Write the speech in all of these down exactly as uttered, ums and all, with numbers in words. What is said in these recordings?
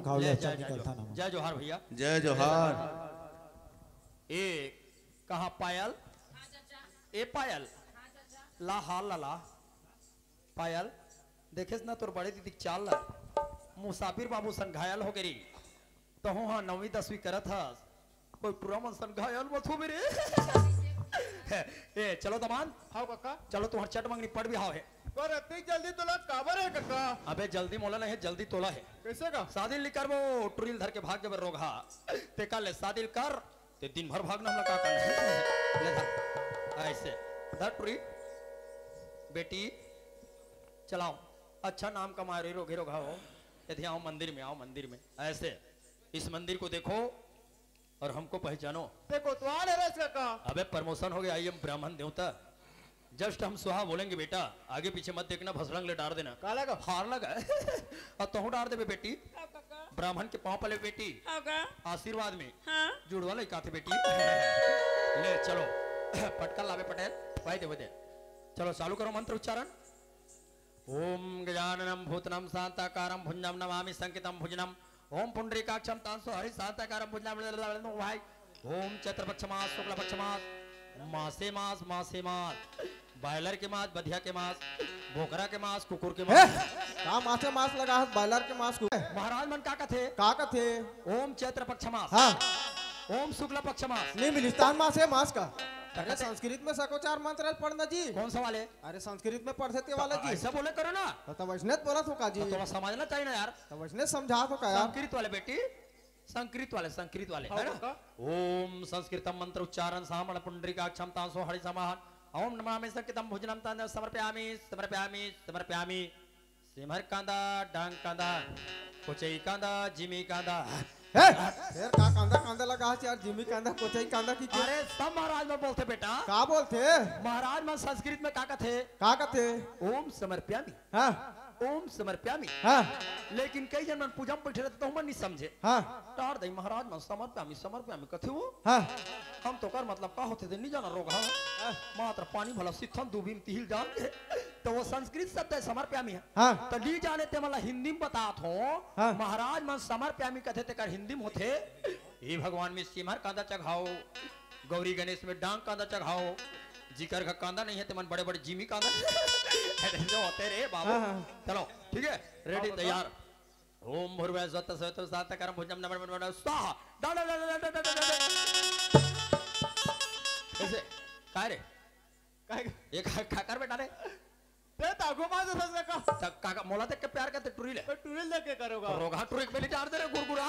खाओ ले, ले, जय, अच्छा जय निकलता जोहार। ना। जय जोहार भैया। जय जोहार। ए, कहाँ पायल? ए पायल, ला हार ला, ला। पायल, देखेस ना तोर बड़े दीदी के चाल ला। मुसाफिर बाबू सन घायल हो गे री। तहूँ हा नौवीं दसवीं करत हस। कोई टुरा मन सन घायल मत हो मेरे। ए, चलो दमान। हाँ कका। चलो तुम्हार चट मंगनी पड़ भी हाव हे। पर इतनी जल्दी तोला काबर हे कका? अबे जल्दी मोला नहीं हे, जल्दी तोला हे। कैसे का? शादी ल कर वो टुरी ल धर के भाग जबर रोगहा। ते कर ले शादी ल कर, ते दिन भर भागना हमला का करना। ले धर। ऐसे। धर टुरी। बेटी, चलाओ। अच्छा नाम कमा रही रोगे रोगहा हो। यदि आओ मंदिर में, आओ मंदिर में। ऐसे। इस मंदिर को देखो और हमको पहचानो। ते कोतवाल हरस कका। अबे प्रमोशन हो गया, आई एम ब्राह्मण देवता। जस्ट हम स्वाहा बोलेंगे बेटा, आगे पीछे मत देखना, भसड़ंग ले डार देना। का लगा? हार लगा। अब तहूँ डार देबे बेटी। ब्राह्मण के पाँव पले बेटी। हाँ का? आशीर्वाद में। हाँ। जुड़वा लइका थे बेटी। ले चलो। पटका लावे पटेल, भाई देवे दे। चलो चालू करो मंत्र उच्चारण। ओम गजाननम भूतनम शांताकारम भुजनम नमामि संकितम भुजनम। ओम पुंडरीकाक्षम तांसो हरि शांताकारम भुजनम भाई। ओम चैत्र पक्ष मास, शुक्ल पक्ष मास, मासे मास, मासे मास, बॉयलर के मास, बधिया के मास, बोकरा के मास, कुकुर के हे, मास। का मासे मास लगा है, बॉयलर के मास, कुकुर? महाराज मन का कथे? का कथे? ओम चैत्र पक्ष मास। हाँ। ओम शुक्ल पक्ष मास। नहीं मिलिस्तान मास है मास का। अरे कथे? संस्कृत में सकोचार मंत्र पढ़ना जी। कौन सा वाले? अरे संस्कृत में पढ़ देते वाला जी। ऐसा बोले करो ना। तो, तो वैसने बोला तो का जी। तो थोड़ा समझना चाहिए ना यार। तो वैसने समझा तो का यार। संस्कृत वाले बेटी, संस्कृत वाले, संस्कृत वाले, हाँ, है ना? का? ओम संस्कृतम मंत्र उच्चारण सामण पुंडरीकाक्षम तांसो हरि समाहन। ओम नमामि संकितम भुजनम तांदव समर्पयामि, समर्पयामि, समर्पयामि। सिमर कांदा, डांग कांदा, कोचई कांदा, जिमी कांदा। हे, फेर का कांदा, कांदा लगा है यार, जिमी कांदा, कोचई कांदा की के? अरे, सब महाराज मन बोलथे बेटा। का बोलथे? महाराज मन संस्कृत में का कथे? का कथे? ओम समर्पयामि। हाँ। ओम समर्पयामि। हाँ। लेकिन कई जन मन पूजा में बैठे रहते तो हमन नहीं समझे। हाँ। टार दई महाराज मन समर्पयामि, समर्पयामि कथे वो। हाँ। हम तो कर मतलब का होथे ते नहीं जाना रोगहा। हाँ। मात्र पानी भला सिथन दूबी में तिहिल जान। तो वो संस्कृत शब्द है समर्पयामि है। हाँ। तो ली जाने ते मला हिंदी में बतात हो। हाँ। महाराज मन समर्पयामि कथे तेकर हिंदी में होथे। हे भगवान में सिमर कांदा चघाओ, गौरी गणेश में डांग कांदा चघाओ, जिकर का कांदा नहीं है ते मन बड़े बड़े जिमी कांदा। ऐसे होते रे बाबू। हाँ, हाँ। चलो ठीक है, रेडी हाँ, तैयार। ओम भूर्भुवः स्वः तत्सवितुर्वरेण्यं भर्गो देवस्य धीमहि तन्नो भूर्भुवः स्वाहा। डा, डा, डा। कैसे? काय रे? काय? ये का, का कर बेटा रे? ते ताको मार दे सस का। त काका मोला देख के प्यार करते टुरी ले। तो टुरी लेके करोगा। रोगहा टुरी के बेली डार दे रे गुरगुरा।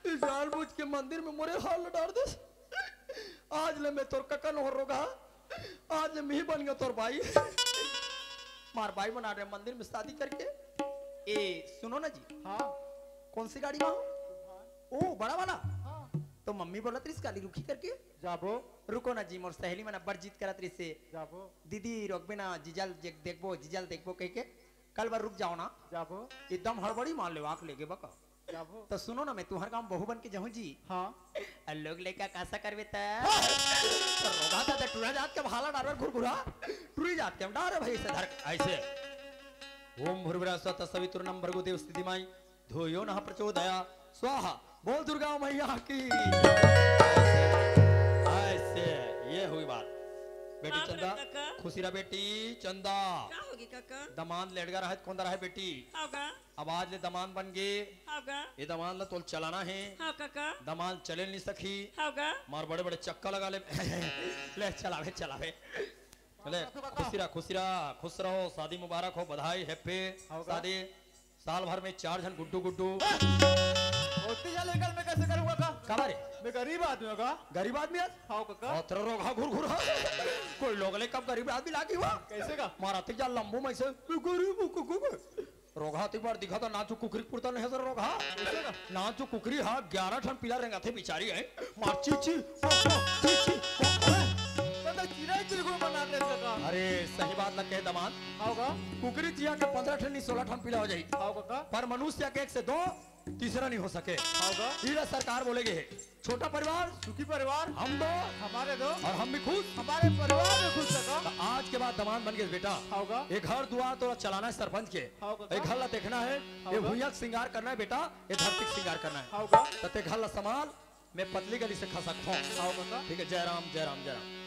जानबूझ के मंदिर में मोरे हाल डार दे। आज ले मैं तोर कका नोहर रोगहा। आज ले मैं ही बन गया तोर भाई। मार भाई बना रहे मंदिर में शादी करके। ए सुनो ना जी। हाँ। कौन सी गाड़ी में हो? ओ बड़ा वाला। हाँ। तो मम्मी बोला तेरी गाड़ी रुकी करके। जाबो। रुको ना जी, मोर सहेली मन अब्बड़ जिद करत रहिसे। जाबो। दीदी रोकबे ना, जीजा ल जे-, देखबो, जीजा ल देखबो कह के। कल बर रुक जाओ ना। जाबो। एकदम हड़बड़ी मार ले, आँख लेगे बका। जाबो। तो सुनो ना, मैं तुम्हारे गाँव बहू बन के जाऊँ जी। हाँ। अउ लोग लइका कासा करबे त? तो रोगहा था, तो टुरा जात के भाला डारबे घुरघुरा। टुरी जात के हम डारे भाई से धर के, ऐसे। ओम भूर्भुवः स्वः तत्सवितुर्वरेण्यं भर्गो देवस्य धीमहि धियो नः प्रचोदयात्। स्वाहा। बोल दुर्गा मैया की। ऐसे, ये हुई बात। बेटी हाँ, चंदा, काका। खुशी रह बेटी चंदा। का होगे काका? दमांद लेटगा रहे, कौन रहे बेटी? हाँ का? अब आज ले दमांद बन गे। हाँ का? ये दमांद ला तोल चलाना है। हाँ काका। दमांद चले नहीं सकी। हाँ का? मार बड़े बड़े चक्का लगा ले। ले चलावे, चलावे। ले, खुशी रहा, खुशी रहा, खुश रहो, शादी मुबारक हो, बधाई, हैप्पी हाँ का? शादी। साल भर में चार झन गुड्डू गुड्डू। ओती जा लेकर मैं कैसे करूँगा का? का बारे? मैं गरीब आदमी हूँ का? गरीब आदमी है? हाँ काका। अतरा रोगहा घुरघुरा। कोई लोग ले कब गरीब आदमी लागी हुआ? कैसे का? मारा ती जा लंबू में से, मैं गरीब हूँ, कुकु को। रोगहा ती बार दिखा तो नाचू कुकरी पुरता नहीं है सर रोगहा। कैसे का? नाचू कुकरी हा ग्यारह ठन पीला रेंगाथे बिचारी है। मार ची ची, पो पो, ची ची, पो पो। तो तो चिराई चिरगुड़ बना दे सका। अरे सही बात लग कहे दमांद। हाँ का? कुकरी चिया के पंद्रह ठन नहीं सोलह ठन पीला हो जाई। हाँ काका। पर मनुष्य के एक से दो तीसरा नहीं हो सके। हाव गा। इला सरकार बोले गे हे, छोटा परिवार, सुखी परिवार, हम दो, हमारे दो, और हम भी खुश। हमारे परिवार में खुश है गा। त आज के बाद दमांद बन गे बेटा, हाव गा। ये घर दुआर तोला चलाना हे सरपंच के, हाव गा। ये घर ला देखना हे, हाव ये गा। भुइयां के श्रृंगार करना हे बेटा, ये धरती के श्रृंगार करना हे। हाव गा। त ते घर ला संभाल, मैं पतली गली से खसक हूँ। हाव गा। ठीक है, जय राम, जय राम, जय राम।